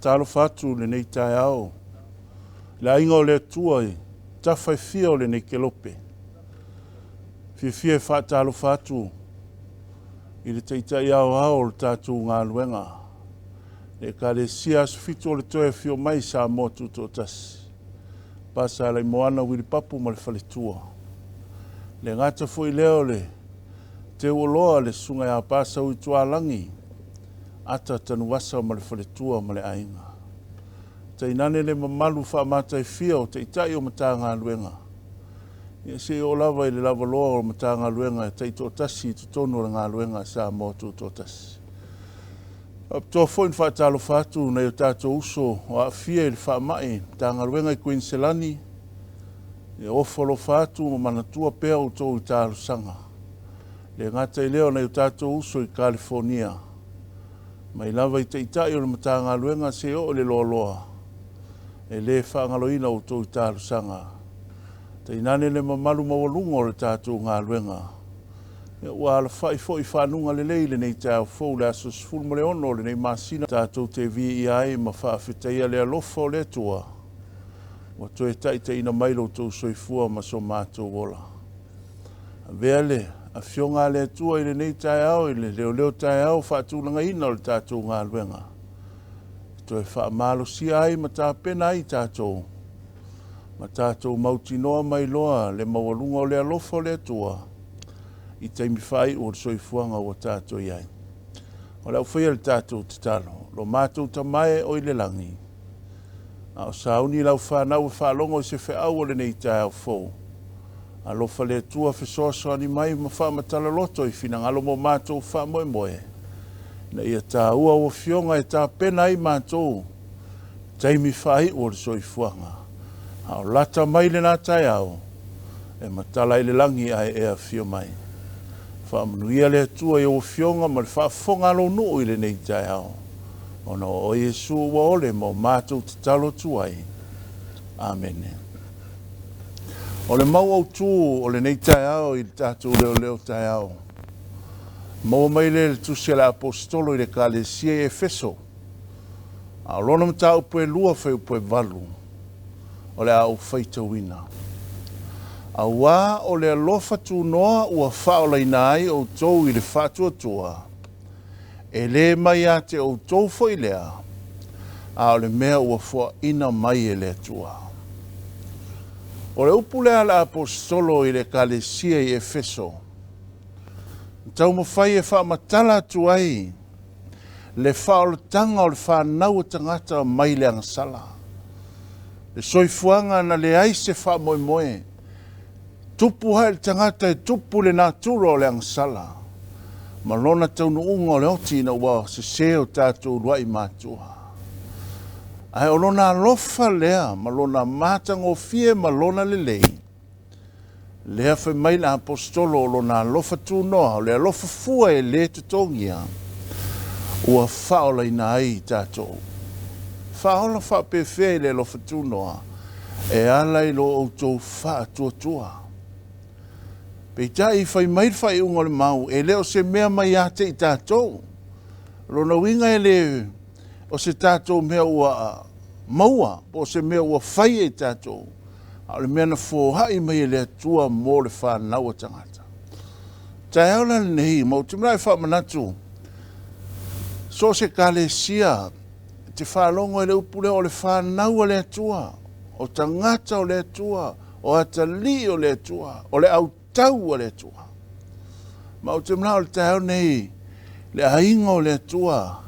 Faatalofa atu i lenei taeao i le aiga o le Atua i tafa e fia o lenei kelope. Fiafia e faatalofa atu i le Taitai Aoao o le tatou galuega, le Ekalesia Aso Fitu o le Toe Afio Mai Samoa Tutoatasi, Pasa Alaimoana Uilipapu ma le Faletua. Le gata foi lea o le Teuoloa le Susuga ia Pasa Uitualagi, Ata Tanuvasa ma le Faletua ma le Aiga. Tainane le mamalu faamataifia o Taitai o Matagaluega, ia se i oo lava i le lavaloa o Matagaluega e taitoatasi i totonu o le galuega a Samoa Tutoatasi. Faapitoa foi ona faatalofa atu nai o tatou uso o aafia i le faamai Matagaluega i Kuiniselani, ia ofo alofa atu ma manatua pea outou i talosaga. Le gata i lea o nai o tatou uso i Kalifonia, mai lava i Taitai o le Matagaluega se oo i le loaloa, e le faagaloina outou i talosaga. Tainane le mamalu maualuga o le tatou galuega, ia ua alafai foi i fanuga lelei lenei taeao fou le aso 16 o lenei masina tatou te viia ai ma faafetaia le alofa o le Atua ua toe taitaiina mai lo outou soifua ma so matou ola. Avea le Afioga a le Atua i lenei taeao i le leoleo taeao faatulagaina o le tatou galuega, e toe faamalosia ai ma tapena ai tatou ma tatou mautinoa mai loa le maualuga o le alofa o le Atua i taimi faaiu o le soifuaga ua tatou i ai. O le au faia le tatou tatalo, lo matou Tama e o i le lagi, a o sauni lau fanau e faalogo i se feau o lenei taeao fou. Alofa le Atua fesoasoani mai ma faamatala loto i finagalo mo matou faamoemoe, ina ia taua au afioga e tapena ai matou taimi faaiu o le soifuaga. A o lata mai lena taeao, e matala ai le lagi ae e afio mai. Faamanuia le Atua i ou afioga ma le faafofoga a lou nuu i lenei taeao, ona o oe Iesu ua ole ma o matou tatalo atu ai. Amene. O le mau autu o lenei taeao i le tatou leoleo taeao, maua mai lea i le tusi a le Aposetolo i le Ekalesia i Efeso, a o lona mataupu e 2 fuaiupu e 8, o le a ou faitauina. Auā o le alofa tunoa ua faaolaina ai outou i le faatuatua, e le mai ia te outou foi lea, a o le mea ua foaina mai e le Atua. O le upu lea a le Aposetolo i le Ekalesia i Efeso, na taumafai e faamatala atu ai le faaolataga o le fanau a tagata mai le agasala, le soifuaga na leai se faamoemoe, tupu hae le tagata e tupu le natura o le agasala, ma lona taunuuga o le oti ina ua sese o tatou uluai matua. Ae o lona alofa lea ma lona matagofie ma lona lelei, lea fai mai le Aposetolo o lona alofa tunoa, o le alofa fua e le totogia, ua faaolaina ai i tatou. Faaola faapefea i le alofa tunoa e ala i lo outou faatuatua. Peitai, fai mai le faaiuga o le mau, e le o se mea mai ia te i tatou. Lona uiga e le o se tatou mea ua maua, po o se mea ua fai e tatou, a o le mea na foai mai e le Atua mo le fanau a tagata. Taeao la lenei, ma ou te manao e faamanatu, so o se Ekalesia te faalogo i le upu lea o le fanau a le Atua, o tagata o le Atua, o atalii o le Atua, o le autau a le Atua. Ma ou te manao i le taeao nei, le aiga o le Atua,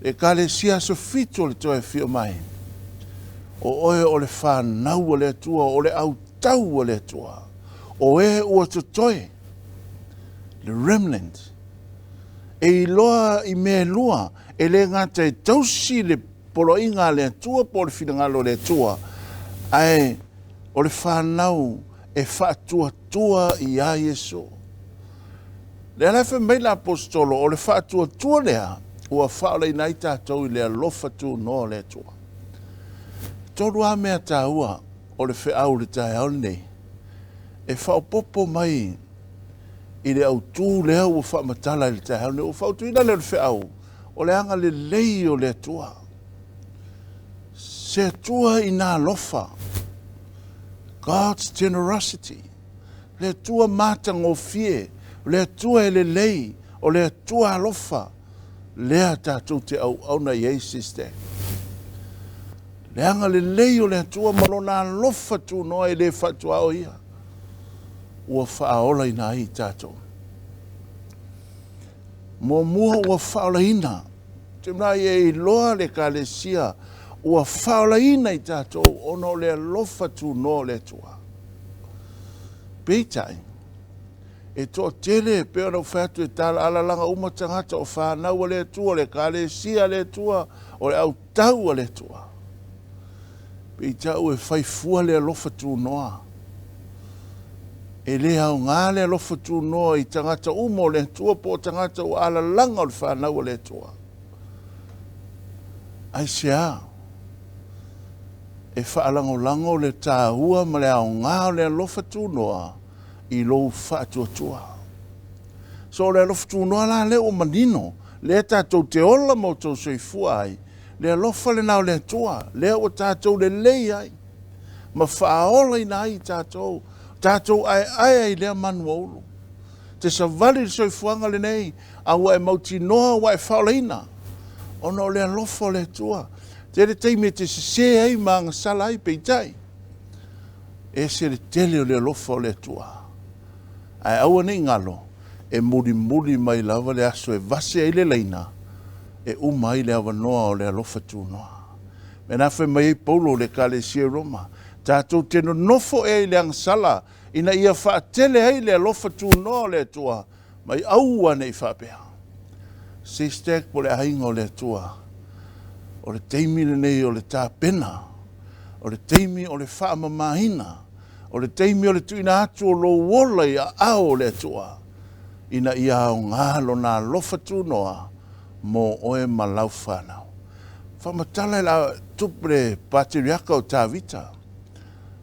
le Ekalesia Aso Fitu o le Toe Afio Mai, o oe o le fanau a le Atua, o le autau a le Atua, o e ua totoe, le remnant, e iloa i mea e lua, e le gata e tausi le poloaiga a le Atua po o le finagalo o le Atua, ae o le fanau e faatuatua iā Iesu. Lea la e fai mai le Aposetolo, o le faatuatua lea ua faaolaina ai tatou i le alofa tunoa o le Atua. E tolu lava mea taua o le feau i le taeao lenei e faaopoopo mai i le autu lea ua faamatala i le taeao lenei. Ua fautuaina lea o le feau, o le agalelei o le Atua. Se Atua i na alofa. God's generosity. Le Atua matagofie, o le Atua e lelei, o le Atua alofa, lea tatou te auauna i ai, sister. Le agalelei o le Atua ma Lona alofa tunoa e le faatuaoia, ua faaolaina ai i tatou. Muamua ua faaolaina, te mea e iloa le Ekalesia ua faaolaina i tatou ona o le alofa tunoa o le Atua. Peitai, e toatele e pei ona ou fai atu e talaalalaga uma tagata o fanau a le Atua, o le Ekalesia a le Atua, o le autau a le Atua. Peitai e fai fua le alofa tunoa. E le aoga le alofa tunoa i tagata uma o le Atua po o tagata ua alalaga o le fanau a le Atua. Aisea? E faalagolago le taua ma le aoga o le alofa tunoa i lou faatuatua. So o le alofa tunoa la lea ua manino, lea tatou te ola ma outou soifua ai, le alofa lena o le Atua, lea ua tatou lelei ai ma faaolaina ai i tatou, tatou aeae ai i lea manu aulu. Te savali le soifuaga lenei, a ua e mautinoa ua e faaolaina, ona o le alofa o le Atua. Tele taimi e te sese ai ma agasala ai, peitai, ese le tele o le alofa o le Atua. Ae aua ne i galo, e mulimuli mai lava le aso e vase ai le laina, e uma ai le avanoa o le alofa tunoa. Mea na fai mai ai Paulo i le Ekalesia i Roma, tatou te nonofo ea i le agasala ina ia faatele ai le alofa tunoa o le Atua, mai aua ne i faapea. Sister po o le aiga o le Atua, o le taimi lenei o le tapena, o le taimi o le faamamaina, o le taimi o le tuuina atu o lou ola i aao o le Atua, ina ia aoga lona alofa tunoa mo oe ma lau fanau. Faamatala e la tupu le patriaka o Tavita.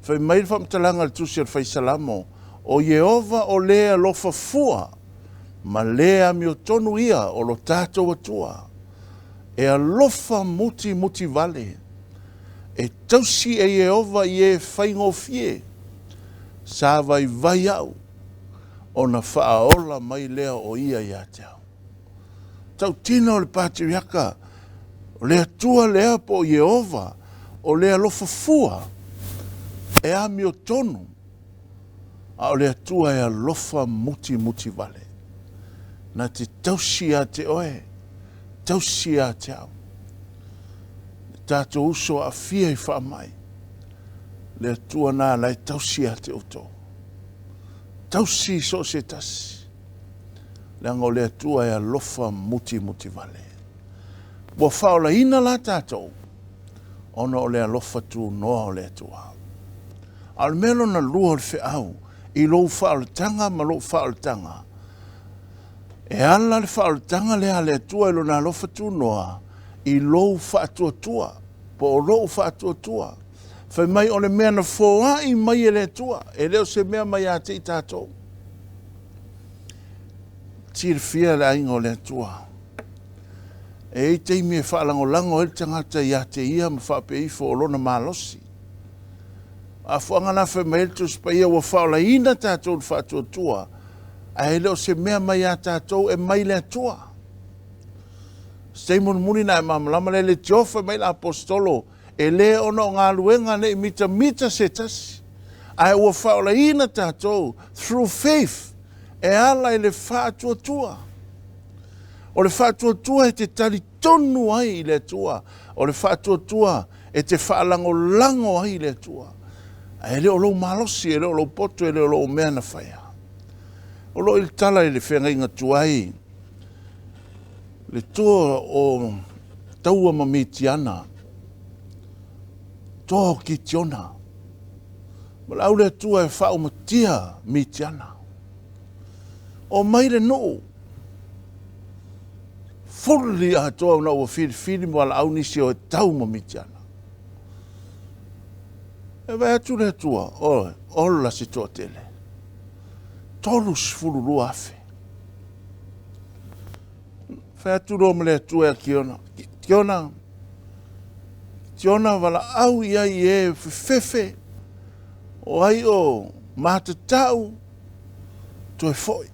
Fai mai le faamatalaga a le Tusi o le Faisalamo, O Ieova o le alofa fua, ma le amiotonu ia o lo tatou Atua, e alofa mutimuti vale, e tausi e Ieova i e faigofie, sa vaivai au, ona faaola mai lea o ia ia te au. Tautino o le patriaka, o le Atua lea po o Ieova, o le alofa fua, e amiotonu, a o le Atua e alofa mutimuti vale. Na te tausi ia te oe, tausi ia te au. Le tatou uso aafia i faamai, le Atua na la e tausi ia te outou. Tausi i so o se tasi, leaga o le Atua e alofa mutimuti vale. Ua faaolaina la tatou, ona o le alofa tunoa o le Atua. A o le mea lona lua o le feau, i lou faaolataga ma lou faaolataga, e ala le faaolataga lea a le Atua i lona alofa tunoa i lou faatuatua, po o lou faatuatua. Fai mai o le mea na foai mai e le Atua, e le o se mea mai ia te i tatou. Silafia le aiga o le Atua. E i ai taimi e faalagolago ai le tagata ia te ia ma faapea ifo o lona malosi. Afuaga na fai mai ai le Tusi Paia ua faaolaina tatou i le faatuatua, ae le o se mea mai ia tatou e mai le Atua. Se taimi mulimuli na e malamalama lea, le tio fai mai le aposetolo, e le ona o galuega ne i mitamita se tasi, ae ua faaolaina tatou through faith, e ala i le faatuatua. O le faatuatua e te talitonu ai i le Atua, o le faatuatua e te faalagolago ai i le Atua. Ae le o lou malosi, e le o lou poto, e le o lou mea na faia. O lo o i le tala i le feagaiga tuai, le toa o Taua ma Mitiana, toa o Kitiona. Valaau le Atua e faaumatia Mitiana. O mai le nuu, fuli atoa ona ua filifili ma valaau nisi o e tau ma Mitiana. E vaai atu le Atua, oe, ola se toatele. 32,000. Fai atu loa ma le Atua ia Kiona, Kiona, Leitiona valaau i ai i e fefefe, o ai o matatau, toe foi.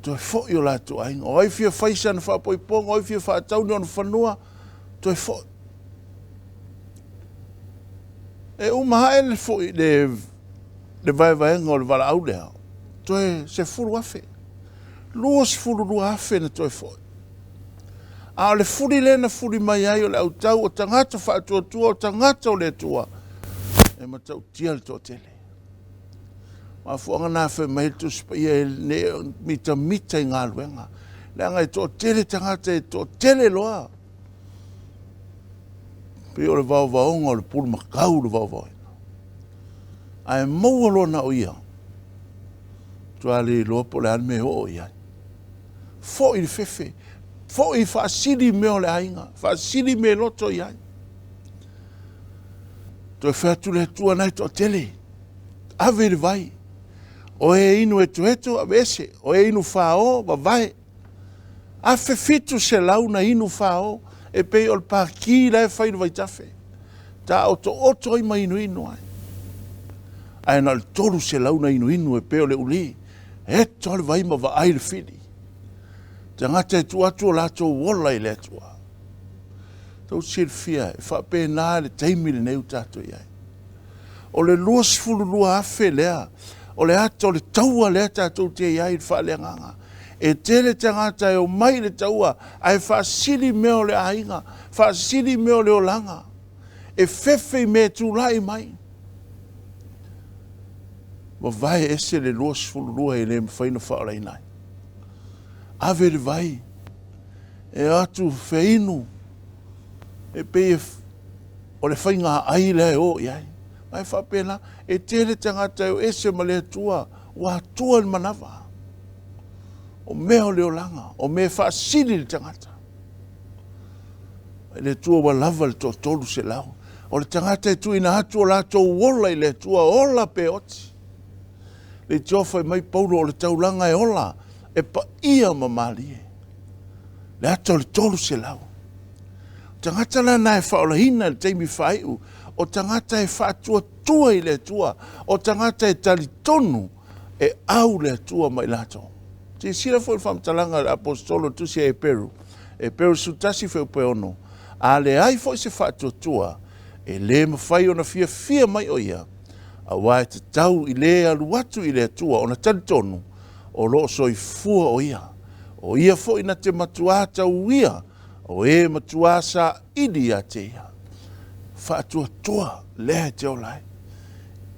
Toe foi o latou aiga. O ai fia fai sana faapoipoga, o ai fia faatau ni ona fanua, toe foi. E uma ae le foi le le vaevaega o le valaau lea, toe 10,000. 22,000 na toe foi. A o le fuli lea na fuli mai ai o le autau o tagata faatuatua, o tagata o le Atua, e matautia le toatele. Mafuaaga na fai mai le Tusi Paia e le mitamita i galuega. Leaga e toatele tagata e toatele loa. Pei o le vaovaoga o le pulumakau le vaovaoina. Ae maua loa na o ia, matua le iloa po o le a le mea e oo i ai. Foi le fefe, foi faasili mea o le aiga, faasili mea e loto i ai. Toe fai atu le Atua na e toatele, ave i le vai. O e inu etoeto, aveese. O e inu fao, vavae. 1700 na inu fao, e pei o le paki la e fai i le vaitafe. Taotooto ai ma inuinu ai. Ae na o le 300 na inuinu e pei o le uli. Eto le vai ma vaai le fili. Tagata e tuu atu o latou ola i le Atua. Tou silafia, e faapena le taimi lenei ua tatou i ai. O le 22,000 lea, o le ata o le taua lea tatou te i ai i le faaleagaga. E tele tagata e omai i le taua, ae faasili mea o le aiga, faasili mea o le olaga. E fefe i mea e tulai mai. Vavae ese le 22 e le mafai ona faaolaina ai. Ave le vai, e o atu feinu, e pei e o le faiga ai lea e o i ai. Ae faapena, e tele tagata e o ese ma le Atua, ua atua le manava. O mea o le olaga, o mea e faasili le tagata. Le Atua ua lava le 300. O le tagata e tuuina atu o latou ola i le Atua, ola pe oti. Le tioa fai mai Paulo o le taulaga e ola, e paia ma malie. Le ata o le 300. O tagata la na e faaolaina i le taimi faaiu, o tagata e faatuatua i le Atua, o tagata e talitonu e au le Atua ma i latou. Silasila foi i le faamatalaga a le Aposetolo tusi a Eperu, Eperu 11 fuaiupu e 6, a leai foi se faatuatua, e le mafai ona fiafia mai o ia, aua e tatau i le alu atu i le Atua ona talitonu o lo o soifua o ia. O ia foi na te matuā tauia o e matuā saili ia te ia. Faatuatua lea e te ola ai.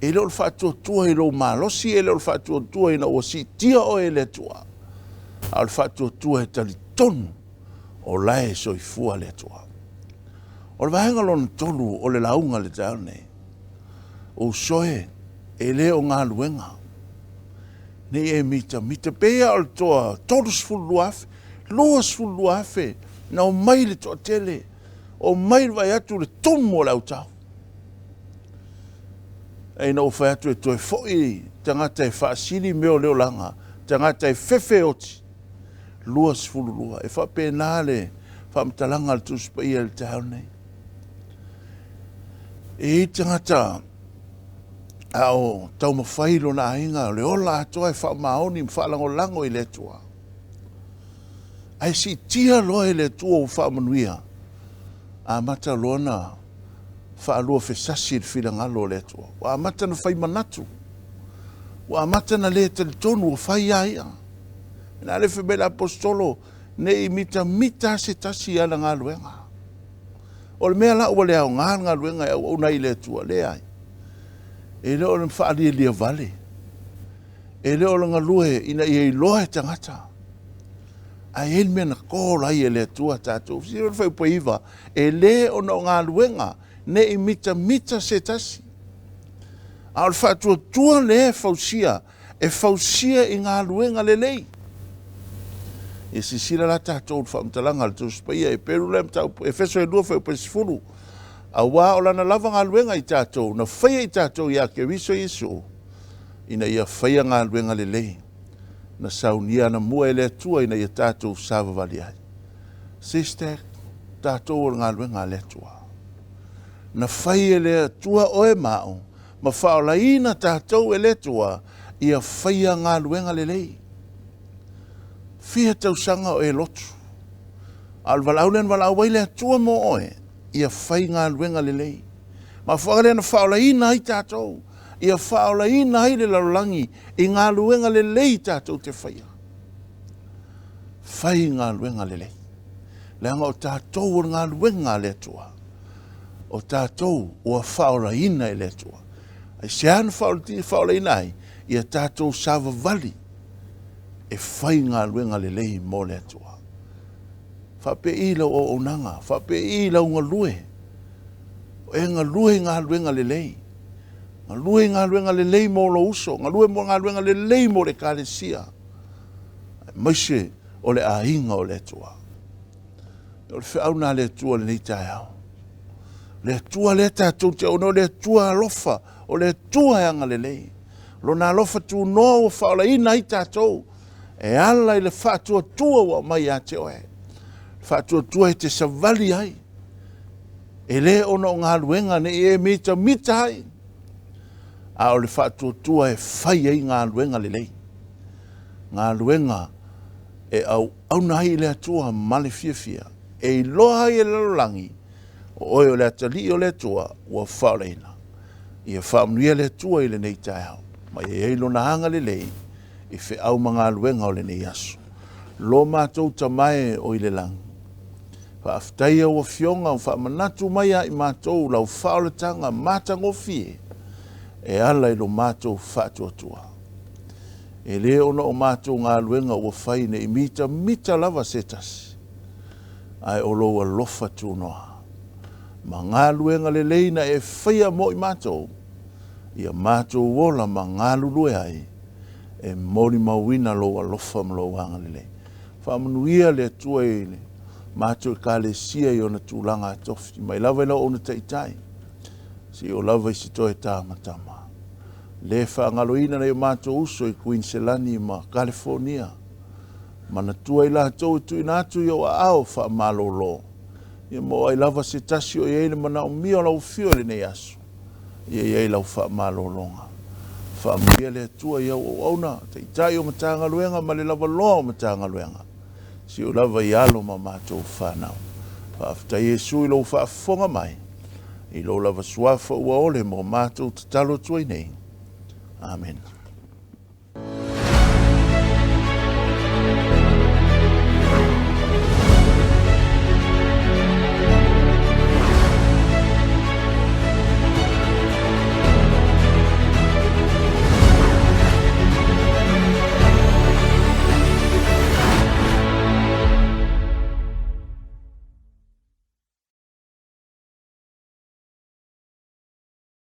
E le o le faatuatua i lou malosi, e le o le faatuatua ina ua siitia oe e le Atua, a o le faatuatua e talitonu o la e soifua le Atua. O le vaega lona tolu o le lauga i le taeao nei, o uso e, e le o galuega, ne i e mitamita. Pei lava o le toa 32,000, 22,000 na omai le toatele, omai le vaai atu le tumu o le autao. Ina ua fai atu e toe foi tagata e faasili mea o le olaga, tagata e fefe oti, 22. E faapena le faamatalaga a le Tusi Paia i le taeao nei. E i ai tagata a o taumafai lona aiga, o le ola atoa e faamaoni ma faalagolago i le Atua. Ae siitia loa e le Atua ua faamanuia, amata loa na faalua fesasi i le finagalo o le Atua. Ua amata na fai manatu, ua amata na le talitonu ua fai a ia. Na le fai mai le aposetolo, ne i mitamita se tasi i ana galuega. O le mea la ua le aoga le galuega e auauna ai i le Atua, leai. E le o le faalialia vale, e le o le galue ina ia iloa e tagata. Ae i ai le mea na call ai e le Atua tatou. Silasila le fuaiupu e 9, e le ona o galuega, ne i mitamita se tasi. A o le faatuatua lea e fausia, e fausia i galuega lelei. Ia silasila la tatou i le faamatalaga a le Tusi Paia, Eperu lea mataupu, Efeso e 2 fuaiupu e 10, aua o lana lava galuega i tatou, na faia i tatou ia Keriso Iesu, ina ia faia galuega lelei, na saunia anamua e le Atua ina ia tatou savavali ai. Sister, tatou o le galuega a le Atua. Na fai e le Atua oe ma a'u, ma faaolaina tatou e le Atua ia faia galuega lelei. Fia tausaga o e lotu, a o le valaau lea na valaau ai le Atua mo oe, ia fai galuega lelei. Mafuaaga lea na faaolaina ai tatou, ia faaolaina ai le lalolagi i galuega lelei tatou te faia. Fai galuega lelei. Leaga o tatou o le galuega a le Atua. O tatou ua faaolaina e le Atua. Aisea na faaolaina ai? Ia tatou savavali e fai galuega lelei mo le Atua. Faapei lau auaunaga, faapei lau galue. O e galue i galuega lelei. Galue i galuega lelei mo lou uso, galue mo galuega lelei mo le Ekalesia, aemaise o le aiga o le Atua. O le feau lena a le Atua i lenei taeao. O le Atua lea tatou te auauna, o le Atua alofa, o le Atua e agalelei. Lona alofa tunoa ua faaolaina ai tatou e ala i le faatuatua ua aumai ia te oe. Faatuatua e te savali ai. E le ona o galuega ne i e mitamita ai, a o le faatuatua e fai ai galuega lelei. Galuega e auauna ai i le Atua ma le fiafia, e iloa ai e le lalolagi, o oe o le atalii o le Atua ua faaolaina. Ia faamanuia le Atua i lenei taeao, ma ia i ai Lona agalelei i feau ma galuega o lenei aso. Lo matou Tama e o i le lagi, faafetai au Afioga ua faamanatu mai ia i matou lau faaolataga matagofie e ala i lo matou faatuatua. E le ona o matou galuega ua fai ne i mitamita lava se tasi, ae o lou alofa tunoa ma galuega lelei na e faia mo i matou, ia matou ola ma galulue ai e molimauina lou alofa ma lou agalelei. Faamanuia le Atua i le matou Ekalesia i ona tulaga tofi, mai lava i lau auauna taitai, seia oo lava i se toe tamatama. Le faagaloina nai o matou uso i Kuiniselani ma Kalifonia, manatua i latou e tuuina atu i ou aao faamalolo, ia ma o ai lava se tasi o i ai le manaomia o lau afio i lenei aso, ia i ai lau faamalologa. Faamanuia le Atua i au auauna, taitai o Matagaluega ma le lavaloa o Matagaluega, seia oo lava i alo ma matou fanau. Faafetai Iesu i lou faafofoga mai, i lou lava suafa ua ole mo matou tatalo atu ai nei. Amene.